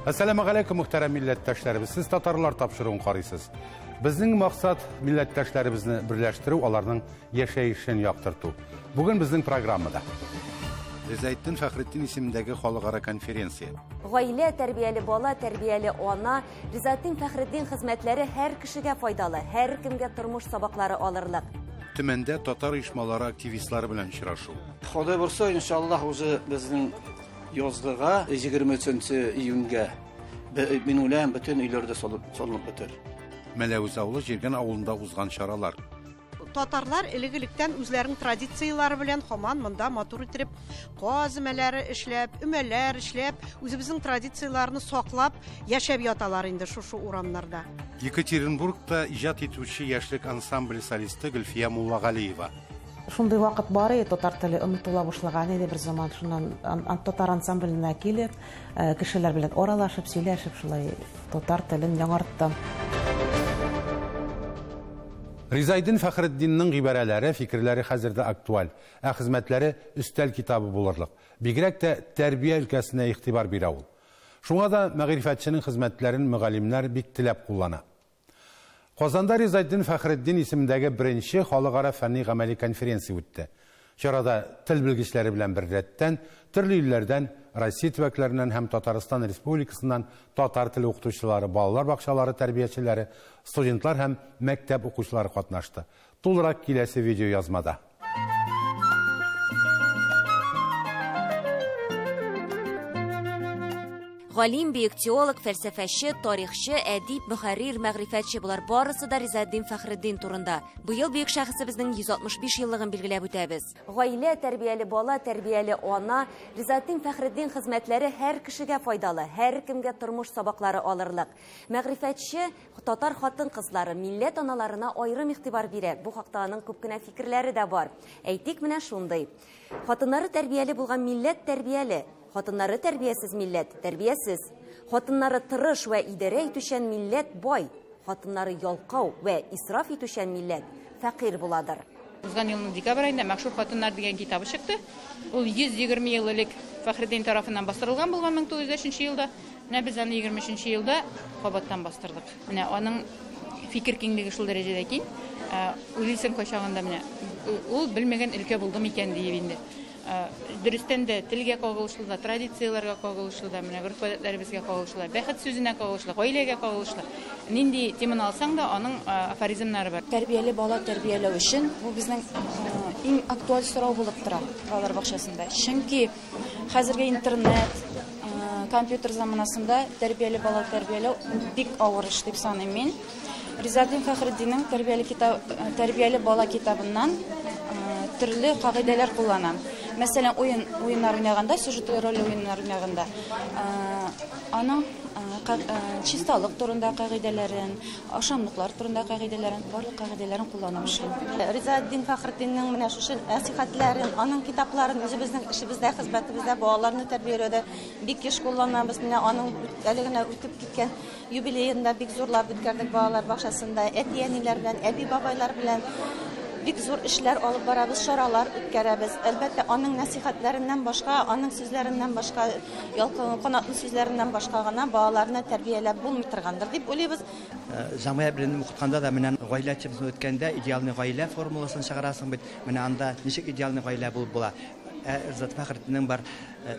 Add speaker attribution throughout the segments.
Speaker 1: Әссәламу галәйкүм, мөхтәрәм милләттәшләребез. Сез татарлар тапшыруын карыйсыз. Безнең максат милләттәшләребезне берләштерү, аларның яшәешен яктырту. Бүген безнең программада Ризаэддин Фәхретдин исемендәге халыкара конференция.
Speaker 2: Гаилә тәрбияле бала, тәрбияле ана, Ризаэддин Фәхретдин хезмәтләре һәр кешегә файдалы, һәр кемгә тормыш сабаклары алырлык.
Speaker 1: Төмәндә татар оешмалары активистлары белән очрашу.
Speaker 3: Ходай булса, иншаллаһ, уже безнең язгыга 23 июньгә мин уйлыйм, бөтен өйләрдә салынып бетер.
Speaker 1: Мәләвез авылы Җиргән авылында узган чаралар.
Speaker 4: Татарлар элек-электән үзләренең традицияләре белән һаман монда матур итеп каз өмәләре эшләп, өмәләр эшләп, үзебезнең традицияләрне саклап яшәп яталар инде шушы урамнарда.
Speaker 1: Екатеринбургта иҗат итүче яшьлек ансамбле солисты Гөлфия Муллагалиева.
Speaker 5: Шундый вакыт бар иде, татар теле онытыла башлаган иде бер заман. Шуннан татар ансамбленә килеп, кешеләр белән аралашып, сөйләшеп, шулай татар телен яңарттым.
Speaker 1: Ризаэддин Фәхретдиннең гыйбарәләре, фикерләре хәзер дә актуаль, ә хезмәтләре өстәл китабы булырлык. Бигрәк тә тәрбия өлкәсенә игътибар бирә ул. Шуңа да мәгърифәтченең хезмәтләрен мөгаллимнәр бик теләп куллана. Казанда Ризаэддин Фәхретдин исемендәге беренче халыкара фәнни гамәли конференция үтте. Чарада тел белгечләре белән беррәттән төрле илләрдән, Россия төбәкләреннән һәм Татарстан Республикасыннан татар теле укытучылары, балалар бакчалары тәрбиячеләре, студентлар һәм мәктәп укучылары катнашты. Тулырак киләсе видео язмада.
Speaker 2: Галим, бөек теолог, фәлсәфәче, тарихчы, әдип, мөхәррир, мәгърифәтче болар барысы да Ризаэддин Фәхретдин турында. Быел бөек шәхесебезнең 165 еллыгын билгеләп үтәбез. Гаилә тәрбияле бала, тәрбияле ана, Ризаэддин Фәхретдин хезмәтләре һәр кешегә файдалы, һәр кемгә тормыш сабаклары алырлык. Мәгърифәтче татар хатын-кызлары, милләт аналарына аерым игътибар бирә. Бу хакта аның күп кенә фикерләре дә бар. Әйтик, менә шундый. Хатыннары тәрбияле булган милләт тәрбияле. Хатыннары тәрбиясез милләт тәрбиясез. Хатыннары тырыш вә идарә итүчән милләт бай. Хатыннары ялкау вә исраф итүчән милләт фәкыйрь буладыр.
Speaker 6: Узган елның декабрь аенда Мәгъшур хатыннар дигән китабы чыкты. Ул 120 ел элек Фәхретдин тарафыннан бастырылган булган 1903 елда. Менә без аны 23 елда кабаттан бастырдык. Менә аның фикер киңлеге шул дәрәҗәдә киң. Уйлыйсың кайчагында менә ул белмәгән өлкә булды микән диеп инде. Дөрестән дә телгә кагылышлы да, традицияләргә кагылышлы да, менә гореф-гадәтләребезгә кагылышлы да, бәхет сүзенә кагылышлы, гаиләгә кагылышлы. Нинди теманы алсаң да, аның афоризмнары бар.
Speaker 7: Тәрбияле бала тәрбияләү өчен бу безнең иң актуаль сорау булып тора балалар бакчасында. Чөнки хәзерге интернет, компьютер заманасында тәрбияле бала тәрбияләү бик авыр эш дип саныйм мин. Ризаэддин Фәхретдиннең тәрбияле бала китабыннан төрле кагыйдәләр кулланам. Мәсәлән, уеннар уйнаганда, сюжетлы роль уеннар уйнаганда, аның чисталык турында кагыйдәләрен, ашамлыклар турында кагыйдәләрен, барлык кагыйдәләрен кулланып эшлим.
Speaker 8: Ризаэддин Фәхретдиннең менә шушы нәсихәтләрен, аның китапларын үзебезнең эшебездә, хезмәтебездә балаларны тәрбияләүдә бик еш кулланабыз. Менә аның әле генә үтеп киткән юбилеен да бик зурлап үткәрдек балалар бакчасында, әти-әниләр белән, әби-бабайлар белән бик зур эшләр алып барабыз, чаралар үткәрәбез. Әлбәттә, аның нәсихәтләреннән башка, аның сүзләреннән башка, ялкын канатлы сүзләреннән башка гына балаларны тәрбияләп булмый торгандыр дип уйлыйбыз.
Speaker 9: Җәмгыять белән укытканда да менә гаилә темасын үткәндә идеальный гаилә формуласын чыгарасың бит. Менә анда ничек идеальный гаилә булып була? Ризаэддин Фәхретдиннең бар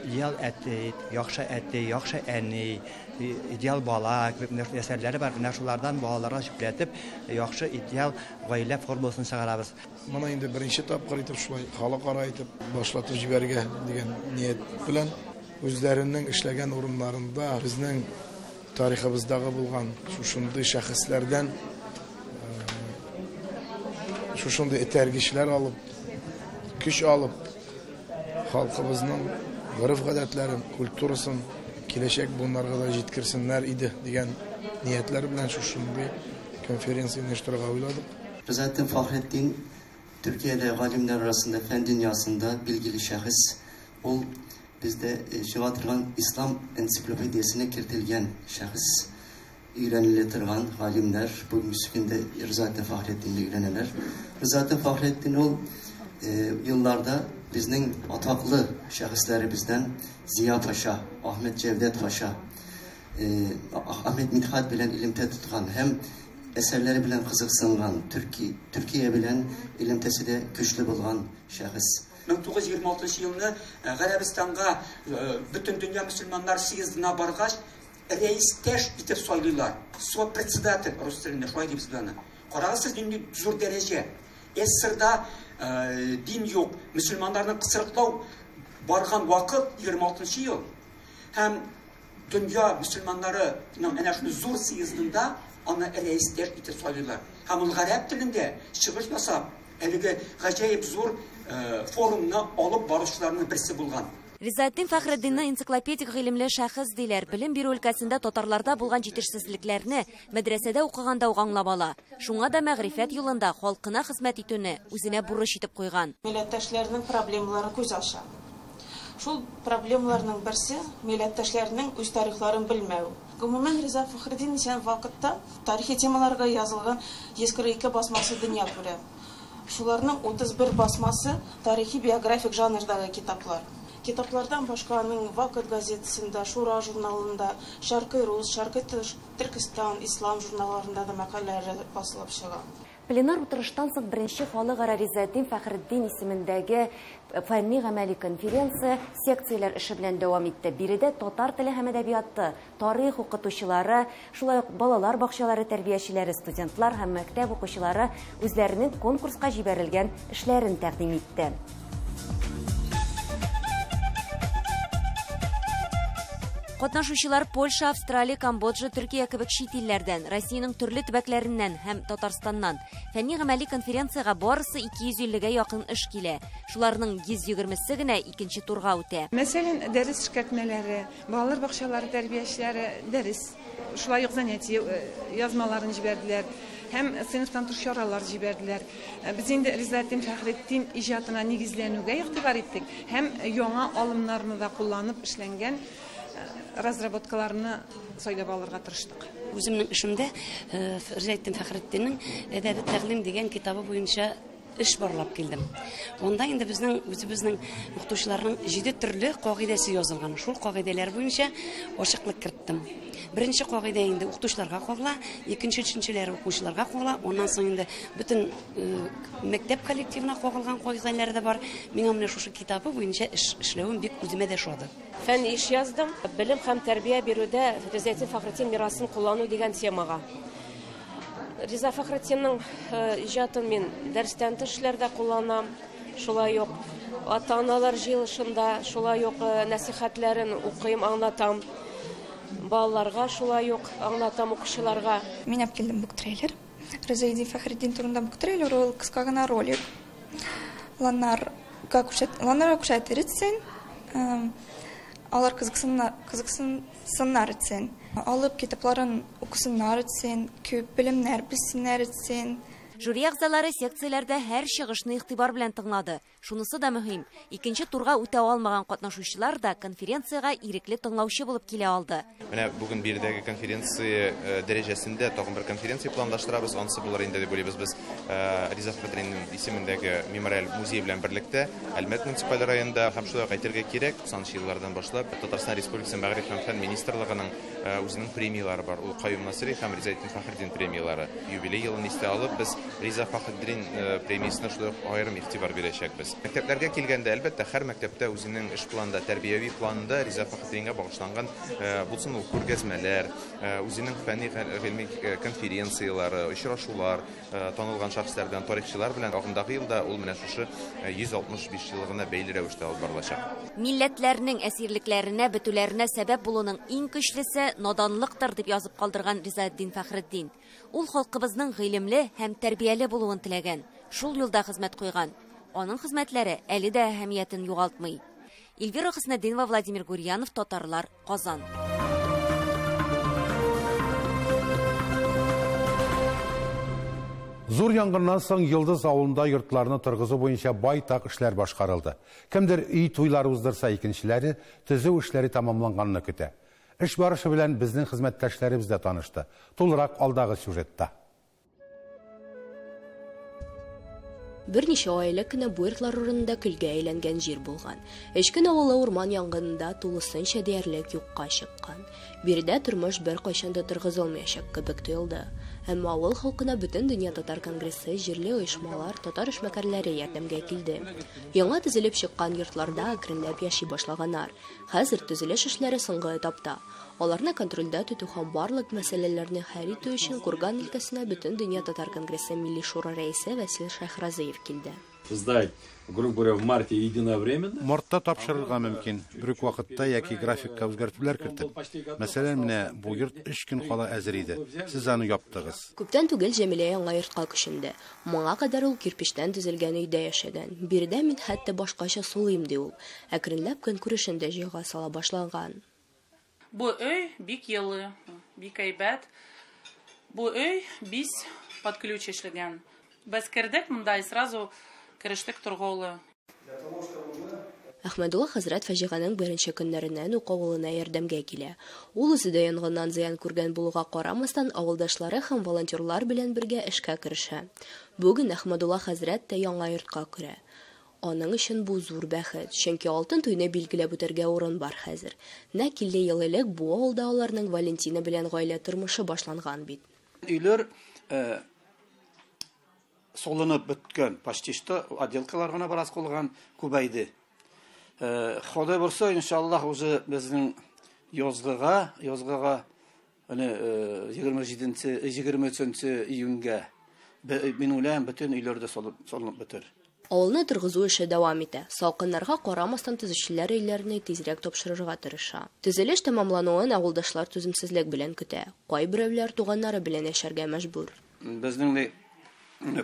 Speaker 9: идеал әти, яхшы әти, яхшы әни, идеал бала кебек менә шундый әсәрләре бар. Менә шулардан балаларга җөпләтеп яхшы идеал гаилә формуласын чыгарабыз.
Speaker 10: Моны инде беренче тапкыр итеп шулай халыкара итеп башлатып җибәрергә дигән ният белән үзләренең эшләгән урыннарында безнең тарихыбыздагы булган шушындый шәхесләрдән шушындый этәргечләр алып, көч алып, халкыбызның гореф-гадәтләрен, культурасын киләчәк буыннарга да җиткерсеннәр иде дигән ниятләр белән шушындый конференция оештырырга уйладык.
Speaker 11: Ризаэддин Фәхретдин Türkiye'de alimler arasında, fen dünyasında bilgili şahıs. Ol bizde чыга торган İslam ensiklopediyasına kirtilgen şahıs. Öğrenile торган alimler bugünkü günde Rızaettin Fahrettin'le öğreneler. Rızaettin Fahrettin ol yıllarda bizning ataqlı şəxislərimizdən Ziya Paşa, Ahmet Cevdet Paşa, Ахмет Мидхат белән элемтә тоткан һәм әсәрләре белән кызыксынган, Төркия белән элемтәсе дә көчле булган шәхес.
Speaker 12: 1926 елны Гарәбстанга бөтен дөнья мөселманнар съездына баргач, рәистәш итеп сайлыйлар. Сопредседатель рус телендә шулай дибез без аны. Карагыз сез, нинди зур дәрәҗә. СССРда дин юк, мөселманнарны кысрыклау барган вакыт 26 ел. Һәм дөнья мөселманнарының әнә шундый зур съездында аны рәистәш итеп сайлыйлар. Һәм ул гарәп телендә чыгыш ясап, әлеге гаҗәеп зур форумны алып баручыларның берсе булган.
Speaker 2: Ризаэддин Фәхретдинне энциклопедик гыйлемле шәхес диләр. Белем бирү өлкәсендә татарларда булган җитешсезлекләрне мәдрәсәдә укыганда ук аңлап ала. Шуңа да мәгърифәт юлында халкына хезмәт итүне үзенә бурыч итеп куйган.
Speaker 13: Милләттәшләрнең проблемалары күз ача. Шул проблемаларның берсе милләттәшләрнең үз тарихларын белмәү. Гомумән, Риза Фәхретдин исән вакытта тарихи темаларга язылган 142 басмасы дөнья күрә. Шуларның 31 басмасы тарихи биографик жанрдагы китаплар. Китаплардан башка аның Вакыт газетасында, Шура журналында, Шаркый Рус, Шаркый Төркестан, Ислам журналларында да мәкаләләре басылып чыга.
Speaker 2: Пленар утырыштан соң беренче халыкара Ризаэддин Фәхретдин исемендәге фәнни гамәли конференция секцияләр эше белән дәвам итте. Биредә татар теле һәм әдәбияты, тарих укытучылары, шулай ук балалар бакчалары тәрбиячеләре, студентлар һәм мәктәп укучылары үзләренең конкурска җибәрелгән эшләрен тәкъдим итте. Катнашучылар Польша, Австралия, Камбоджа, Төркия кебек чит илләрдән, Россиянең төрле төбәкләреннән һәм Татарстаннан. Фәнни гамәли конференциягә барысы 250-гә якын эш килә. Шуларның 120-се генә икенче турга үтә.
Speaker 14: Мәсәлән, дәрес эшкәртмәләре, балалар бакчалары тәрбиячеләре дәрес, шулай ук занятие язмаларын җибәрделәр һәм сыйныфтан тыш чаралар җибәрделәр. Без инде Ризаэддин Фәхретдин иҗатына нигезләнүгә игътибар иттек һәм яңа алымнарны да кулланып эшләнгән разработкаларны сайлап алырга тырыштык.
Speaker 15: Үземнең эшемдә Ризаэддин Фәхретдиннең Әдәби тәгълим дигән китабы буенча эш барлап килдем. Онда инде безнең үзебезнең укытучыларның 7 төрле кагыйдәсе язылган. Шул кагыйдәләр буенча ачыклык керттем. Беренче кагыйдә инде укытучыларга кагыла, икенче, өченчеләре укучыларга кагыла. Аннан соң инде бөтен мәктәп коллективына кагылган кагыйдәләр дә бар. Миңа менә шушы китабы буенча эш эшләвем бик үземә дә ошады.
Speaker 16: Фән эш яздым. Белем һәм тәрбия бирүдә Ризаэддин Фәхретдин мирасын куллану дигән темага. Риза Фәхретдиннең иҗатын мин дәрестән тыш эшләрдә кулланам. Шулай ук ата-аналар җыелышында, шулай ук нәсихәтләрен укыйм, аңлатам. Балаларга шулай ук аңлатам, укучыларга.
Speaker 17: Мин алып килдем буктрейлер. Ризаэддин Фәхретдин турында буктрейлер, ул кыска гына ролик. Ланнарга күрсәтер өчен, алар кызыксыннар өчен, алып китапларын укысыннар өчен, күп белемнәр белсеннәр өчен.
Speaker 2: Жюри әгъзалары секцияләрдә һәр чыгышны игътибар белән тыңлады. Шунысы да мөһим, икенче турга үтә алмаган катнашучылар да конференциягә ирекле тыңлаучы булып килә алды.
Speaker 18: Менә бүген биредәге конференция дәрәҗәсендә тагын бер конференция планлаштырабыз. Анысы булыр инде дип уйлыйбыз без. Риза Фәхретдиннең исемендәге мемориаль музей белән берлектә Әлмәт муниципаль районында һәм шулай ук әйтергә кирәк, 90 еллардан башлап Татарстан Республикасы Мәгариф һәм фән министрлыгының үзенең премияләре бар. Ул Каюм Насыйри һәм Ризаэддин Фәхретдин премияләре. Юбилей елын истә алып, без Риза Фәхретдин премиясенә шулай ук аерым игътибар бирәчәкбез. Мәктәпләргә килгәндә, әлбәттә, һәр мәктәптә үзенең эш планында, тәрбияви планында Риза Фәхретдингә багышланган булсын ул күргәзмәләр, үзенең фәнни гыйльми конференцияләре, очрашулар, танылган шәхесләр белән, тарихчылар белән агымдагы елда ул менә шушы 165 еллыгына бәйле рәвештә алып барылачак.
Speaker 2: Милләтләрнең әсирлекләренә, бетүләренә сәбәп булуның иң көчлесе наданлыктыр дип язып калдырган Ризаэддин Фәхретдин. Ул халкыбызның гыйлемле һәм тәрбияле булуын теләгән, шул юлда хезмәт куйган. Аның хезмәтләре әле дә әһәмиятен югалтмый. Эльвира Хөснетдинова, Владимир Гурьянов, Татарлар, Казан.
Speaker 1: Зур янгыннан соң Йолдыз авылында йортларны торгызу буенча байтак эшләр башкарылды. Кемдер өй туйлары уздырса, икенчеләре төзү эшләре тәмамланганны көтә. Эш барышы белән безнең хезмәттәшләребез дә танышты. Тулырак алдагы сюжетта.
Speaker 19: Берничә ай элек кенә бу йортлар урынында көлгә әйләнгән җир булган. Эчкен авылы урман янгынында тулысынча диярлек юкка чыккан. Биредә тормыш беркайчан да торгызылмаячак кебек тоелды. Әмма авыл халкына Бөтендөнья татар конгрессы, җирле оешмалар, татар эшмәкәрләре ярдәмгә килде. Яңа төзелеп чыккан йортларда әкренләп яши башлаганнар. Хәзер төзелеш эшләре соңгы этапта. Аларны контрольдә тоту һәм барлык мәсьәләләрне хәл итү өчен Курган өлкәсенә Бөтендөнья татар конгрессы Милли шура рәисе Васил Шәйхразыев килде.
Speaker 20: Сдать, грубо говоря, в марте единовременно.
Speaker 1: Мартта тапшырырга мөмкин, бер үк вакытта яки графикка үзгәртүләр кертеп. Мәсәлән, менә бу йорт өч көн кала әзер иде, сез аны яптыгыз.
Speaker 19: Күптән түгел Җәмилә яңа йортка күченде. Моңа кадәр ул кирпечтән төзелгән өйдә яшәгән. Биредә мин хәтта башкача сулыйм, ди ул. Әкренләп көнкүрешен дә җайга сала башлаган.
Speaker 21: Бу өй бик елы, бик әйбәт. Бу өй бис под ключ эшләгән. Без кердек монда и сразу керештек торгоулы.
Speaker 19: Әхмәдулла хәзрәт фаҗиганең беренче көннәреннән үк авылына ярдәмгә килә. Ул үзе дә янгыннан зыян күргән булуга карамастан, авылдашлары һәм волонтерлар белән бергә эшкә керешә. Бүген Әхмәдулла хәзрәт тә яңа йортка керә. Аның өчен бу зур бәхет, чөнки алтын туйны билгеләп үтәргә урын бар хәзер. Нәкъ 50 ел элек бу авылда аларның Валентина белән гаилә тормышы башланган бит.
Speaker 3: Өйләр салынып беткән, почти что отделкалар гына бераз калган, күбәйде. Ходай булса, иншаллаһ, уже безнең язгыга, язгыга, менә 27 23 июньгә мин уйлыйм, бөтен өйләр дә салынып бетер.
Speaker 19: Авылны торгызу эше дәвам итә. Салкыннарга карамастан төзүчеләр өйләрне тизрәк тапшырырга тырыша. Төзелеш тәмамлануын авылдашлар түземсезлек белән көтә. Кайберәүләр туганнары белән яшәргә мәҗбүр.
Speaker 3: Безнең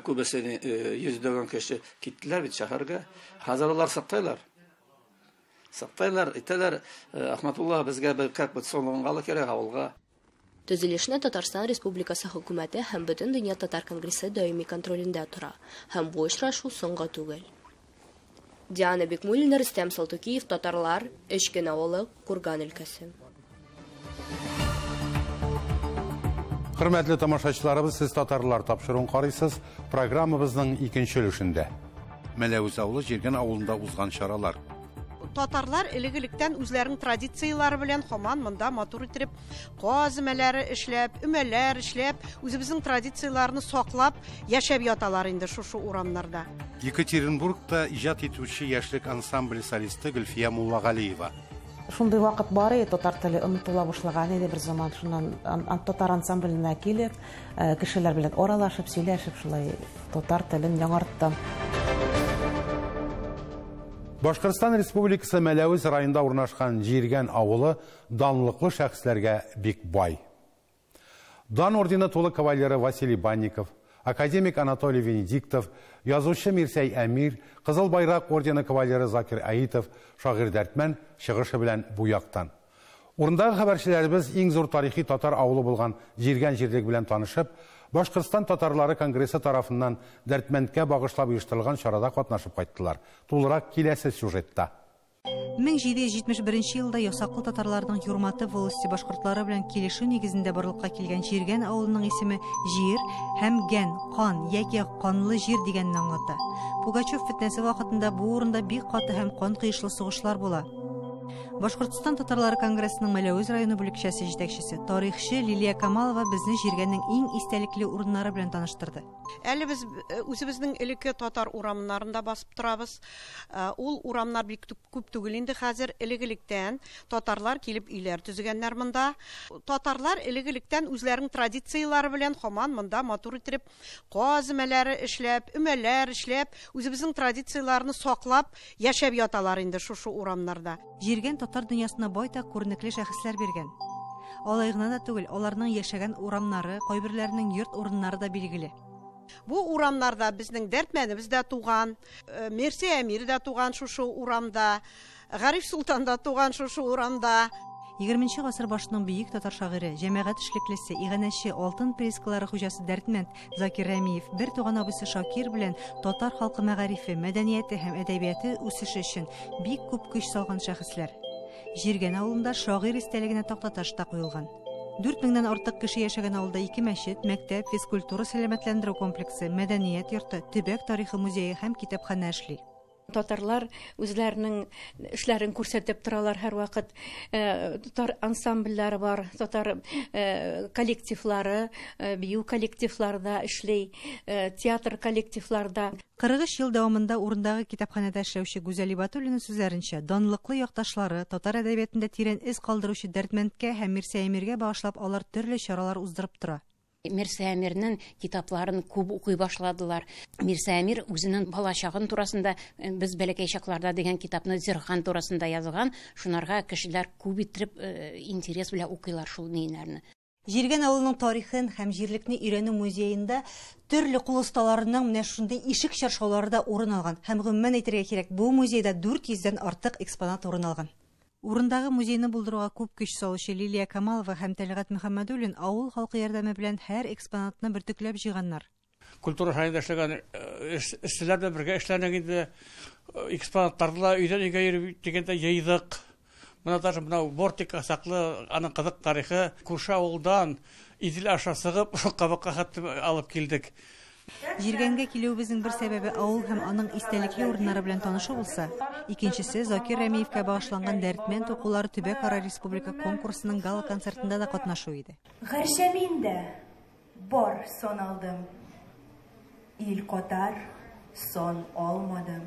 Speaker 3: күбесе йөздәгән кеше киттеләр бит шәһәргә. Хәзер алар сактайлар. Сактайлар, әйтәләр, Әхмәдулла, безгә бер как бы салынгалы кирәк авылга.
Speaker 19: Төзелешне Татарстан Республикасы хөкүмәте һәм Бөтендөнья татар конгрессы даими контролендә тора. Һәм бу очрашу соңгы түгел. Диана Бикмуллина, Рөстәм Салтукиев, Татарлар, Эчкен авылы, Курган өлкәсе.
Speaker 1: Хөрмәтле тамашачыларыбыз, сез Татарлар тапшыруын карыйсыз. Программабызның икенче өлешендә. Мәләвез авылы Җиргән авылында узган чаралар.
Speaker 4: Татарлар элек-электән үзләренең традицияләре белән һаман монда матур итеп каз өмәләре эшләп, өмәләр эшләп, үзебезнең традицияләрне саклап яшәп яталар инде шушы урамнарда.
Speaker 1: Екатеринбургта иҗат итүче яшьлек ансамбле солисты Гөлфия Муллагалиева.
Speaker 5: Шундый вакыт бар иде, татар теле онытыла башлаган иде бер заман. Шуннан татар ансамбленә килеп, кешеләр белән аралашып, сөйләшеп, шулай татар телен яңарттым.
Speaker 1: Башкортстан Республикасы Мәләвез районында урнашкан Җиргән авылы данлыклы шәхесләргә бик бай. Дан ордены тулы кавалеры Василий Банников, академик Анатолий Венедиктов, язучы Мирсәй Әмир, Кызыл Байрак ордены кавалеры Закир Аитов, шагыйрь Дәртмән чыгышы белән бу яктан. Урындагы хәбәрчеләребез иң зур тарихи татар авылы булган Җиргән җирлеге белән танышып, Башкортстан татарлары конгрессы тарафыннан Дәртмәнкә багышлап оештырылган чарада катнашып кайттылар. Тулырак киләсе сюжетта.
Speaker 22: 1771 елда ясаклы татарларның Юрматы волости башкортлары белән килешү нигезендә барлыкка килгән Җиргән авылының исеме җир һәм гән, кан яки канлы җир дигәнне аңлата. Пугачев фетнәсе вакытында бу урында бик каты һәм кан кыйышлы сугышлар була. Башкортстан татарлары конгрессының Мәләвез районы бүлекчәсе җитәкчесе, тарихчы Лилия Камалова безне Җиргәннең иң истәлекле урыннары белән таныштырды.
Speaker 4: Әле без үзебезнең элекке татар урамнарында басып торабыз. Ул урамнар бик күп түгел инде хәзер. Элек-электән татарлар килеп өйләр төзегәннәр монда. Татарлар элек-электән үзләренең традицияләре белән һаман монда матур итеп каз өмәләре эшләп, өмәләр эшләп, үзебезнең традицияләрне саклап яшәп яталар инде шушы урамнарда.
Speaker 22: Җиргән татар дөньясына байтак күренекле шәхесләр биргән. Алай гына да түгел, аларның яшәгән урамнары, кайберләренең йорт урыннары да билгеле.
Speaker 4: Бу урамнарда безнең Дәртмәнебез дә туган, Мирсәй Әмир дә туган шушы урамда, Гариф Султан да туган шушы урамда.
Speaker 22: 20 гасыр башының бөек татар шагыйре, җәмәгать эшлеклесе, иганәче, алтын приискалары хуҗасы Дәртмәнд Закир Рәмиев бер туган абыйсы Шакир белән татар халкы мәгарифе, мәдәнияте һәм әдәбияты үсеше өчен бик күп көч салган шәхесләр. Җиргән авылында шагыйрь истәлегенә тактаташ та куелган. 4000 нән артык кеше яшәгән авылда ике мәчет, мәктәп, физкультура-сәламәтләндерү комплексы, мәдәният йорты, төбәк тарихы музее һәм китапханә эшли.
Speaker 6: Татарлар үзләренең эшләрен күрсәтеп торалар һәрвакыт. Татар ансамбльләре бар, татар коллективлары, бию коллективлары да эшли, театр коллективлары да.
Speaker 22: 43 ел дәвамында урындагы китапханәдә эшләүче Гүзәл Ибатуллина сүзләренчә, данлыклы якташлары, татар әдәбиятында тирән эз калдыручы Дәрдмәндкә һәм Мирсәй Әмиргә багышлап алар төрле чаралар уздырып тора.
Speaker 7: Мирсәй Әмирнең китапларын күп укый башладылар. Мирсәй Әмир үзенең балачагын турасында, без бәләкәй чакларда дигән китапны Зирхан турасында язган. Шунарга кешеләр күп иттереп интерес белән укыйлар шул ниләрне.
Speaker 22: Җиргән авылының тарихын һәм җирлекне өйрәнү музеенда төрле кул осталарының менә шундый ишек чаршаулары да урын алган. Һәм гомумән әйтергә кирәк, бу музейда 400дән артык экспонат урын алган. Урындагы музейны булдыруга күп көч салучы Лилия Камалова һәм Тәлгать Мөхәммәдуллин авыл халкы ярдәме белән һәр экспонатны бөртекләп җыйганнар.
Speaker 23: Культура сараенда эшләгән эшчеләр белән бергә эшләнек инде, экспонатларны да өйдән өйгә йөреп дигәндә җыйдык. Менә даже менә бортик саклы, аның кызык тарихы, күрше авылдан Идел аша сыгып, шул кабакка хәтле алып килдек.
Speaker 22: Җиргәнгә килүебезнең бер сәбәбе авыл һәм аның истәлекле урыннары белән танышу булса, икенчесе Закир Рәмиевкә багышланган Дәрдмәнд укулары төбәкара республика конкурсының гала-концертында да катнашу иде.
Speaker 24: Гәрчә мин дә бар саналдым, ил катар сан алмадым.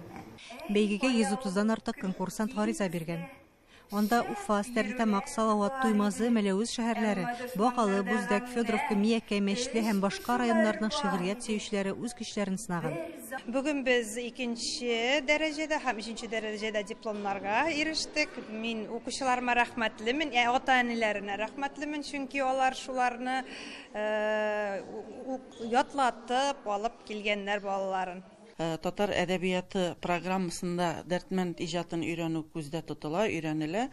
Speaker 22: Бәйгегә 130-дан артык конкурсант гариза биргән. Анда Уфа, Стәрлетамак, Салават, Туймазы, Мәләвез шәһәрләре, Бакалы, Бүздәк, Федоровка, Миякә, Мәчле һәм башка районнарның шигърият сөючеләре үз көчләрен сынаган.
Speaker 25: Бүген без икенче дәрәҗәдә һәм өченче дәрәҗәдә дипломнарга ирештек. Мин укучыларыма рәхмәтлемен, ата-әниләренә рәхмәтлемен, чөнки алар шуларны ятлатып алып килгәннәр балаларын.
Speaker 26: Татар әдәбияты программасында Дәрдмәнд иҗатын өйрәнү күздә тотыла, өйрәнелә.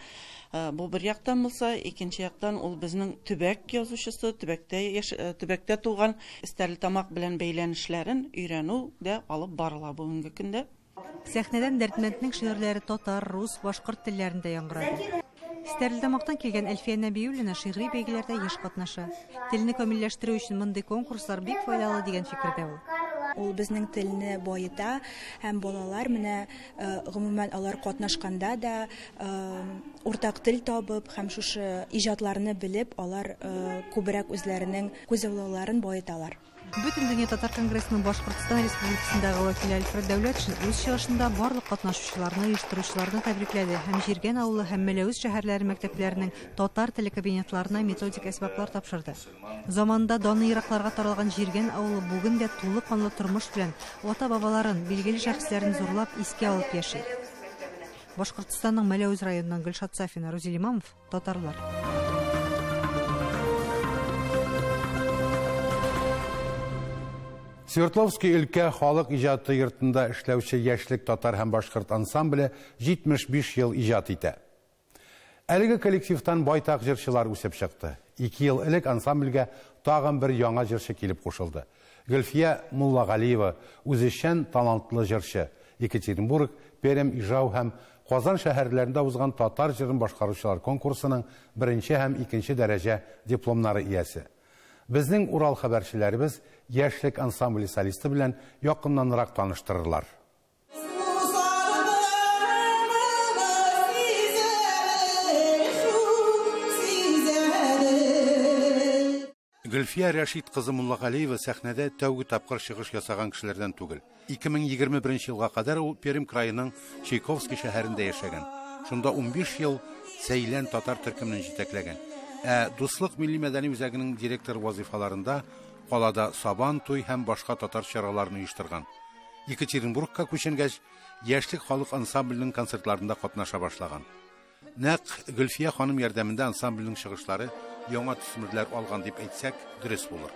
Speaker 26: Бу бер яктан булса, икенче яктан ул безнең төбәк язучысы, төбәктә туган Стәрлетамак белән бәйләнешләрен өйрәнү дә алып барыла бүгенге көндә.
Speaker 22: Сәхнәдән Дәрдмәнднең шигырьләре татар, рус, башкорт телләрендә яңгырады. Стәрлетамактан килгән Әлфия Нәбиуллина шигъри бәйгеләрдә еш катнаша. Телне камилләштерү өчен мондый конкурслар бик файдалы дигән фикердә ул.
Speaker 27: Ул безнең телне байыта һәм балалар менә гомумән алар катнашканда да уртак тел табып һәм шушы иҗатларны белеп алар күбрәк үзләренең күзаллауларын баеталар.
Speaker 22: Бөтен дөнья татар конгрессының Башкортстан Республикасындагы вәкиле Альфред Дәүләтшин үз чыгышында барлык катнашучыларны, оештыручыларны тәбрикләде һәм Җиргән авылы һәм Мәләвез шәһәрләре мәктәпләренең татар теле кабинетларына методик әсбаплар тапшырды. Заманында даны еракларга таралган Җиргән авылы бүген дә тулы канлы тормыш белән ата-бабаларын, билгеле шәхесләрен зурлап искә алып яши. Башкортстанның Мәләвез районыннан Гөлшат Сафина, Рузил Имамов, Татарлар.
Speaker 1: Свердловский өлкә халык иҗаты йортында эшләүче яшьлек татар һәм башкорт ансамбле 75 ел иҗат итә. Әлеге коллективтан байтак җырчылар үсеп чыкты. 2 ел элек ансамбльгә тагын бер яңа җырчы килеп кушылды. Гөлфия Муллагалиева үзешчән талантлы җырчы. Екатеринбург, Пермь, Ижау һәм Казан шәһәрләрендә узган татар җырын башкаручылар конкурсының беренче һәм икенче дәрәҗә дипломнары иясе. Безнең Урал хәбәрчеләребез яшьлек ансамбле солисты белән якыннанрак таныштырырлар. Гөлфия Рәшит кызы Муллагалиева сәхнәдә тәүге тапкыр чыгыш ясаган кешеләрдән түгел. 2021 елга кадәр ул Пермь краеның Чайковский шәһәрендә яшәгән. Шунда 15 ел Сәйлән татар төркемен җитәкләгән. Ә Дуслык милли мәдәни үзәгенең директор вазифаларында калада Сабан туй һәм башка татар чараларын оештырган. Екатеринбургка күченгәч, Яшьлек халык ансамбленең концертларында катнаша башлаган. Нәкъ Гөлфия ханым ярдәмендә ансамбльнең чыгышлары яңа төсмерләр алган дип әйтсәк, дөрес булыр.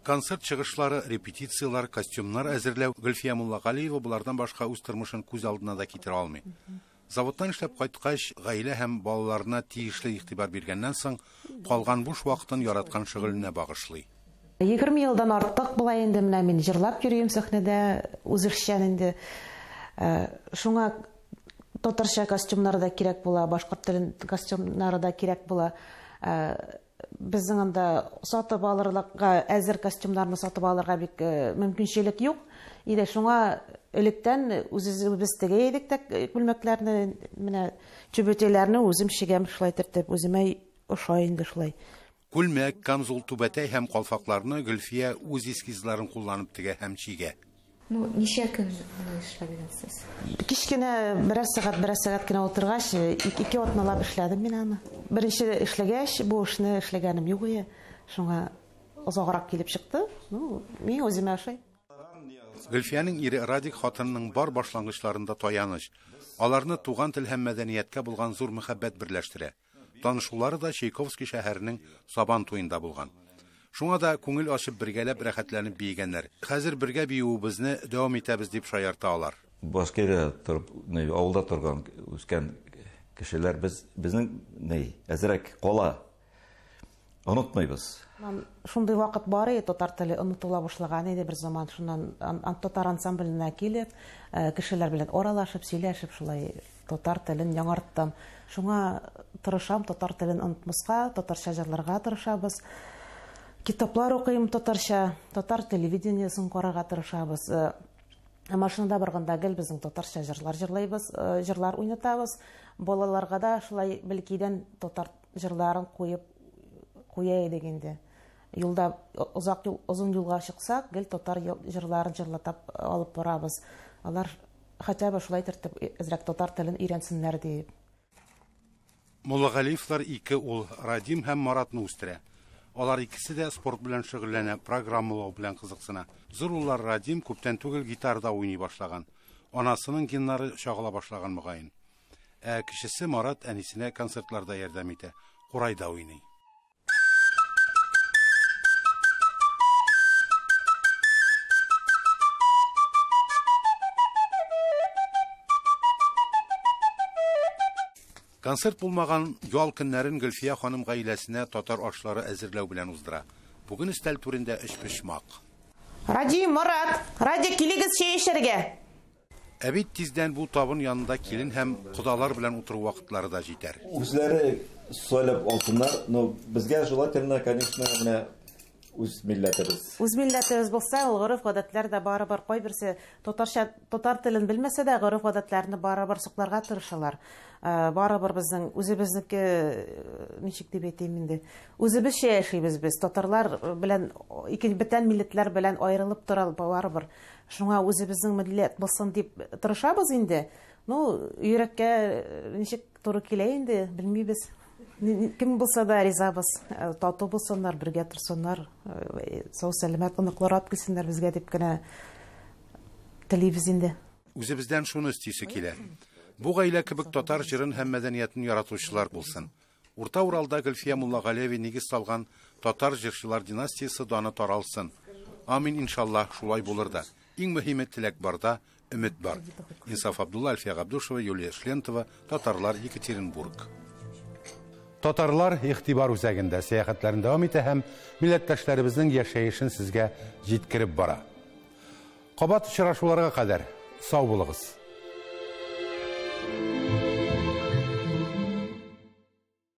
Speaker 1: Концерт чыгышлары, репетициялар, костюмнар әзерләү Гөлфия Муллагалиева булардан башка үз тормышын күз алдына да китерә алмый. Заводтан эшләп кайткач, гаилә һәм балаларына тиешле игътибар биргәннән соң, калган буш вакытын яраткан шөгыленә багышлый.
Speaker 5: 20 елдан артык була инде менә мин җырлап йөрим сәхнәдә, үзешчән инде. Шуңа татарча костюмнар да кирәк була, башкорт телен костюмнары да кирәк була. Безнең анда сатып алырлыкка, әзер костюмнарны сатып алырга бик мөмкинчелек юк. Иде шуңа электән үзебез тегә идек тә күлмәкләрне, менә чүбәтәйләрне үзем чигәм шулай тертеп, үземә ошай инде шулай.
Speaker 1: Күлмәк, камзул, түбәтәй һәм калфакларны Гөлфия үз эскизларын кулланып тегә һәм чигә.
Speaker 8: Ну, ничә көн моны эшләгәнсез?
Speaker 5: Кечкенә берәр сәгать, берәр сәгать кенә утыргач, ике атналап эшләдем мин аны. Беренче эшләгәч, бу эшне эшләгәнем юк иде. Шуңа озаграк килеп чыкты. Ну, мин үземә ошый.
Speaker 1: Гөлфиянең ире Радик хатынының бар башлангычларында таяныч. Аларны туган тел һәм мәдәнияткә булган зур мәхәббәт берләштерә. Танышулары да Чайковский шәһәренең Сабан туенда булган. Шуңа да күңел ачып бергәләп рәхәтләнеп биегәннәр. Хәзер бергә биюебезне дәвам итәбез дип шаярта алар.
Speaker 9: Башкирия торып, авылда торган, үскән кешеләр без безнең ни, әзрәк кала. Онытмыйбыз.
Speaker 5: Шундый вакыт бар иде, татар теле онытыла башлаган иде бер заман. Шуннан татар ансамбленә килеп, кешеләр белән аралашып, сөйләшеп, шулай татар телен яңарттым. Шуңа тырышам татар телен онытмаска, татарча җырларга тырышабыз. Китаплар укыйм татарча, татар телевидениесен карарга тырышабыз. Машинада барганда гел безнең татарча җырлар җырлыйбыз, җырлар уйнатабыз. Балаларга да шулай белкидән татар җырларын куеп куя идек инде. Юлда озак юл, озын юлга чыксак, гел татар җырларын җырлатып алып барабыз. Алар хотя бы шулай тертеп әзрәк татар телен өйрәнсеннәр дип.
Speaker 1: Муллагалиевлар ике ул, Радим һәм Маратны үстерә. Алар икесе дә спорт белән шөгыльләнә, программалау белән кызыксына. Зур уллар Радим күптән түгел гитарда уйный башлаган. Анасының геннары чагыла башлаган мөгаен. Ә кечесе Марат әнисенә концертларда ярдәм итә, курайда уйный. Концерт булмаган ял көннәрен Гөлфия ханым гаиләсенә татар ашлары әзерләү белән уздыра. Бүген өстәл түрендә өчпочмак.
Speaker 5: Радим, Марат, Радик, килегез чәй эчәргә.
Speaker 1: Ә бит тиздән бу табын янында килен һәм кодалар белән утыру вакытлары да җитәр.
Speaker 9: Үзләре сайлап алсыннар, но безгә желательно, конечно, менә үз милләтебез.
Speaker 5: Үз милләтебез булса, ул гореф-гадәтләр дә барыбер кайберсе татарча, татар телен белмәсә дә гореф-гадәтләрне барыбер сакларга тырышалар. Барыбер безнең үзебезнеке, ничек дип әйтим инде, үзебезчә яшибез без. Татарлар белән, ике бүтән милләтләр белән аерылып тора барыбер. Шуңа үзебезнең милләт булсын дип тырышабыз инде. Ну, йөрәккә ничек туры килә инде, белмибез. Кем булса да ризабыз. Тату булсыннар, бергә торсыннар, сау сәламәт оныклар алып килсеннәр безгә дип кенә телибез инде.
Speaker 1: Үзебездән шуны өстисе килә. Бу гаилә кебек татар җырын һәм мәдәниятен яратучылар булсын. Урта Уралда Гөлфия Муллагалиева нигез салган татар җырчылар династиясе даны таралсын. Амин, иншаллаһ, шулай булыр да. Иң мөһиме теләк барда, өмет бар. Инсаф Абдулла, Альфия Габдушева, Юлия Шлентова, Татарлар, Екатеринбург. Татарлар игътибар үзәгендә сәяхәтләрен дәвам итә һәм милләттәшләребезнең яшәешен сезгә җиткереп бара. Кабат очрашуларга кадәр сау булыгыз.